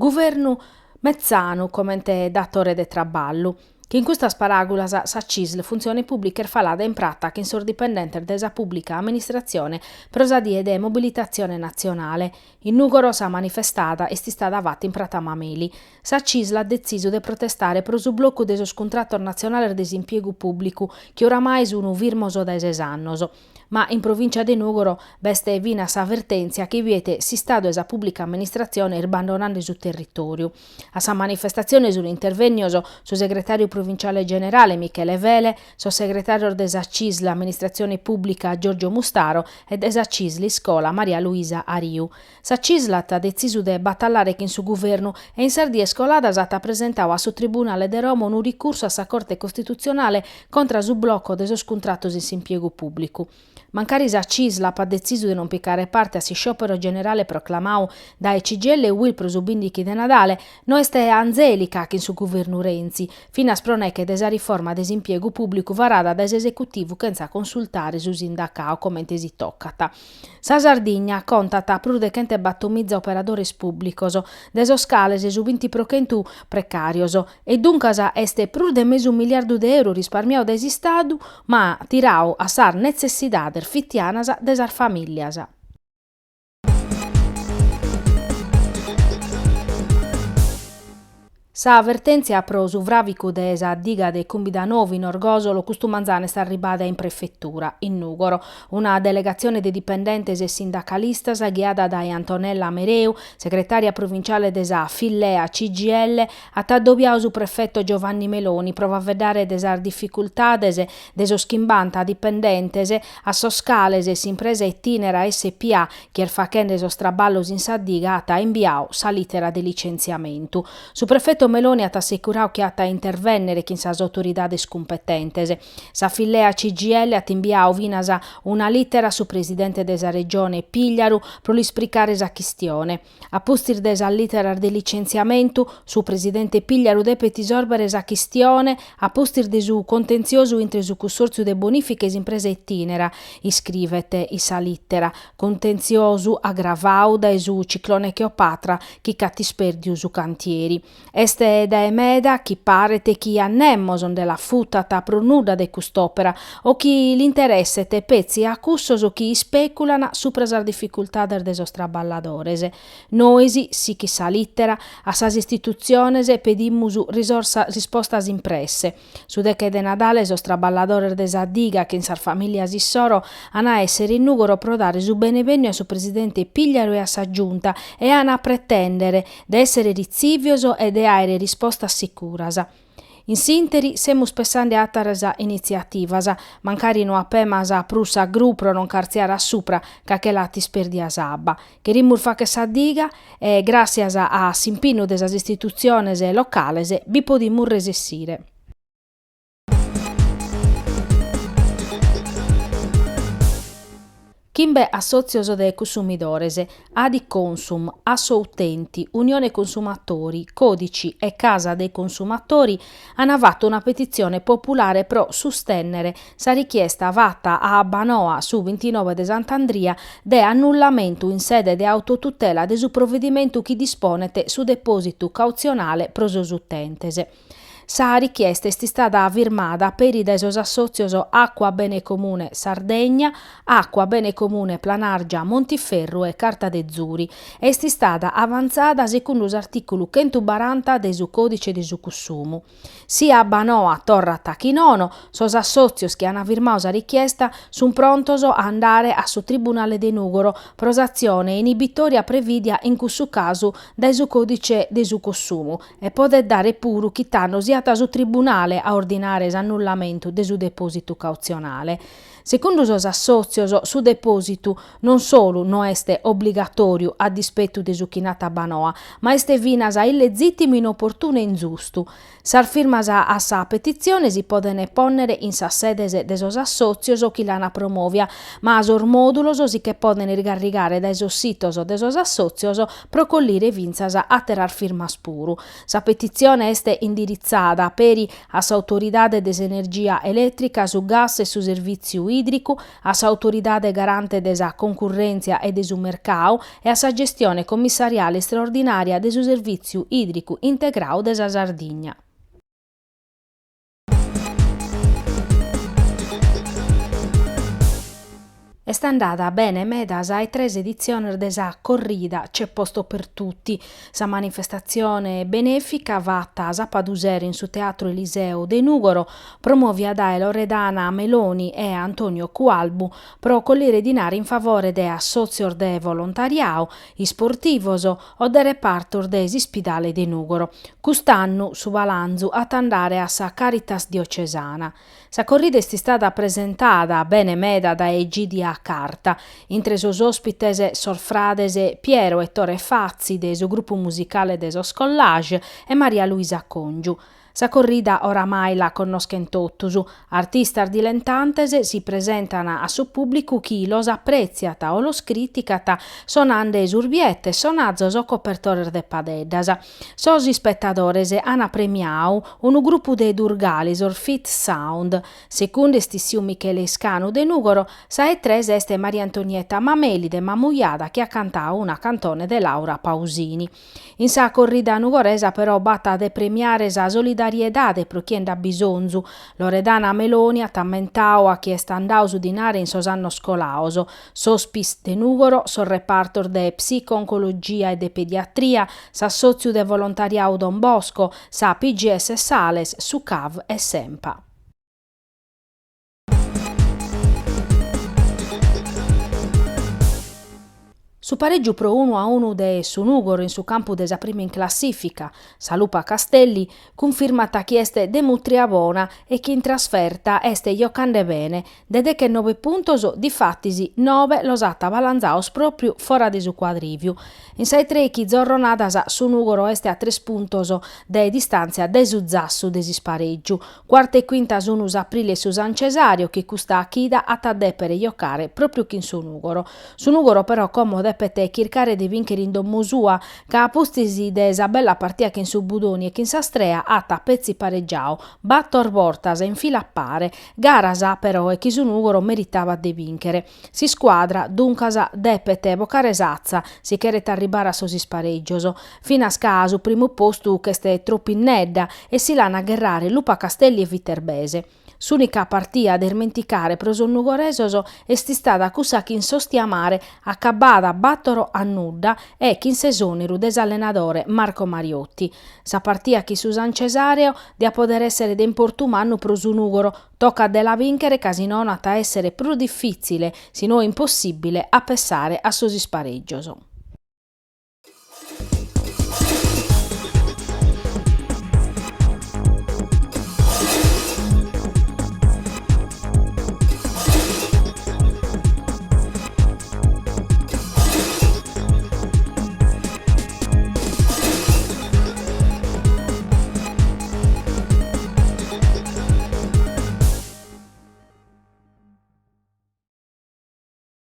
Guvernu metzanu comente datore de traballu. Chin custas paràgulas sa Cisl Funtzione Pùblica est falada in prata chin sos dipendentes de sa pùblica amministratzione pro sa die de mobilitatzione natzionale. In Nùgoro sa manifestada est istada fata in prata Mameli. Sa Cisl at detzisu de protestare pro su blocu de sos cuntratos natzionales de s'impiegu pùblicu chi oramai sunt firmos dae ses annos. Ma in provìncia de Nùgoro b'est finas sa vertèntzia chi biet s'Istadu e sa pùblica amministratzione irbandonende su territòriu. A sa manifestatzione sunt intervènnios su segretàriu provinciale generale Michele Fele, sos segretàrios de sa Cisl Amministratzione Pùblica Giorgio Mustaro e de sa Cisl Iscola Maria Luisa Ariu. Sa Cisl at detzisu de batallare chin su guvernu e in sas dies coladas at presentadu a su Tribunale de Roma unu ricursu a sa Corte Costitutzionale contra su bloco de sos cuntratos in s'impiegu pùblicu. Mancari sa Cisl apat detzisu de non picare parte a s'isciòpero generale proclamadu dae CGIL e Uil pro su bìndichi de Nadale, no est anzèlica chin su guvernu Renzi, finas pro neche de sa riforma de s'impiegu pùblicu varada dae s'esecutivu chentza consultare su sindacadu comente si tocat. Sa Sardigna contat prus de chentebattomiza operadores pùblicos, de sos cales su binti pro chentu precàrios, e duncas est prus de mesu miliardu de euro risparmiadu dae s'Istadu, ma tiradu a sas netzessidades fitianas de sas famìllias. Sa vertèntzia pro su fràvicu de sa diga de Cumbidanovu in Orgòsolo custu manzanu est arribada in prefetura, in Nùgoro. Una delegatzione de dipendentes e sindacalistas ghiada dae Antonella Mereu, segretària provinciale de sa Fillea CGIL, at addobiadu su prefeto Giovanni Meloni pro faeddare de sas dificultades de sos chimbanta dipendentes a sos cales s'impresa Itinera SPA chi est faghende sos traballos in sa diga at imbiadu sa lìtera de licentziamentu. Su prefeto Meloni at assicuradu chi at a intervènnere chin sas autoridades cumpetentes. Sa Fillea CGIL at imbiadu finas una lìtera a su presidente de sa Regione Pigliaru pro l'ispricare sa chistione. A pustis de sas lìteras de licentziamentu, su presidente Pigliaru depet isòrbere sa chistione a pustis de su contentziosu intre su Cussòrtziu de Bonìfica e s'impresa Itinera, iscrivet in sa lìtera, contentziosu agravadu dae su ciclone Cleopatra chi ch'at ispèrdiu su cantieri. Est dae meda chi paret chi a nemos nde l'afutat prus nudda de cust'òpera o chi l'interesset petzi a cussos chi ispèculan supra sas dificultades de sos traballadores. Nois, sichit sa lìtera, a sas istitutziones pedimus rispostas in presse. Su deche de Nadale sos traballadores de sa diga chin sas famìlias issoro an a èssere in Nùgoro pro dare su benevènniu a su presidente Pigliaru e a sa Giunta e an a pretèndere de èssere ritzivios e de àere rispostas sicuras. In s'ìnteri semus pessande a àteras initziativas, mancari no apemas prus sa gru pro non ch'artziare a supra ca che l'at ispèrdia s'abba. Cherimus fàghere sa diga e, gràssias a s'impinnu de sas istitutziones locales, bi podimus resessire. Chimbe assòtzios de cussumidores, Adiconsum, Assoutenti, Unione Consumatori, Codici e Casa dei Consumatori, ant fatu una petitzione populare pro sustènnere sa richiesta fata a Abbanoa su bintinoe de Sant'Andria de annullamentu in sede de autotutela de su provedimentu chi disponet su depòsitu cautzionale pro sos utentes. Sa richiesta est istada firmada peri dae sos assòtzios Acqua Bene Comune Sardegna, Acqua Bene Comune Planargia Montiferru e Carta de Zuri e est istada avantzada segundu s'artìculu chentubaranta de su Còdice de su Cussumu. Si Abbanoa torrat chi nono, sos assòtzios chi ant firmadu sa richiesta sunt prontos a andare a su Tribunale de Nùgoro pro s'atzione inibitòria prevìdia in cussu casu dae su Còdice de su Cossumu e podet dare puru chi tando siat su Tribunale a ordinare s'annullamentu de su depòsitu cautzionale. Segundu sos assòtzios, su depòsitu non solu no est obligatòriu a dispetu de su chi nat Abbanoa, ma est finas illezìtimu, inoportunu e inzustu. Sas firmas a sa petitzione si podent pònnere in sas sedes de sos assòtzios chi l'ant promòvia, ma sos mòdulos si che podent isgarrigare dae sos sitos de sos assòtzios pro collire fintzas àteras firmas puru. Sa petitzione est indiritzada. presentada peri a s'Autoridade de s'Energia Elètrica, su Gas e su Servìtziu Ìdricu, a s'Autoridade Garante de sa Concurrèntzia e de su Mercau e a sa Gestione Commissariale Istraordinària de su Servìtziu Ìdricu Integrau de sa Sardigna. Est andada bene meda sa 'e tres editziones de sa Corrida C'è posto per tutti, sa manifestatzione benèfica fata sàpadu sero in su Teatru Eliseo de Nùgoro, promòvia dae Loredana Meloni e Antonio Cualbu pro collire dinare in favore de assòtzios de volontariadu, isportivos o de repartos de s'ispidale de Nùgoro. Cust'annu su balanzu at a andare a sa Caritas diocesana. Sa corrida est istada presentada bene meda dae Egidia Carta. Intre sos òspites sos frades Piero e Tore Fazzi de su grupu musicale de sos Collage e Maria Luisa Congiu. Sa corrida oramai la connoschent totus. Artistas dilentantes si presentan a su pùblicu chi los aprètziat o los crìticat sonande surbietes, sonazos o copertores de padeddas. Sos ispetadores an premiadu unu grupu de Durgali, sos Fit Sound. Segundu est issiu Michele Iscanu de Nùgoro, sa 'e tres est Maria Antonietta Mameli de Mamujada chi at cantadu una cantone de Laura Pausini. In sa corrida nugoresa però b'at de premiare sa solidariedade pro chie nd'at bisonzu. Loredana Meloni at ammentadu a chie est andadu su dinare in sos annos colados, s'Hospice de Nùgoro, sos repartos de psico-oncologia e de pediatria, s'assòtziu de volontariadu Don Bosco, sa PGS Sales, su Cav e s'Enpa. Su parègiu pro unu a unu de su Nùgoro in su campu de sa prima in classìfica, sa Lupa Castelli, cunfirmat chi est de mùtria bona e chi in trasferta est giocande bene, de dechenobe puntos, difatis, nobe los at balanzados pròpriu fora de su cuadrìviu. In sa 'e trèichi zorronadas su Nùgoro est a tres puntos de distàntzia dae su zassu de s'isparègiu. Cuarta e cuinta sunu s'Aprilia e su San Cesario chi custa chida at a dèpere giocare pròpriu chin su Nùgoro. Su Nùgoro però como depet chircare de bìnchere in domo sua, ca a pustis de sa bella partia chin su Budoni e chin s'Astrea at petzi paregiadu bator bortas in fila a pare, garas peroe chi su Nùgoro meritabat de bìnchere. S'iscuadra, duncas, depet bocare s'atza si cheret arribare a sos isparègios, finas ca a su primu postu ch'est tropu innedda e si l'an a gherrare Lupa Castelli e Viterbese. S'ùnica partia de ismenticare pro sos nugoresos est istada cussa chin s'Ostiamare acabbada bàtoro a nudda e chin s'esòneru de s'allenadore Marco Mariotti. Sa partia chin su San Cesareo diat poder èssere de importu mannu pro su Nùgoro, Tocat de la bìnchere ca si nono at a èssere prus difìtzile, si no impossìbile, a pessare a sos isparègios.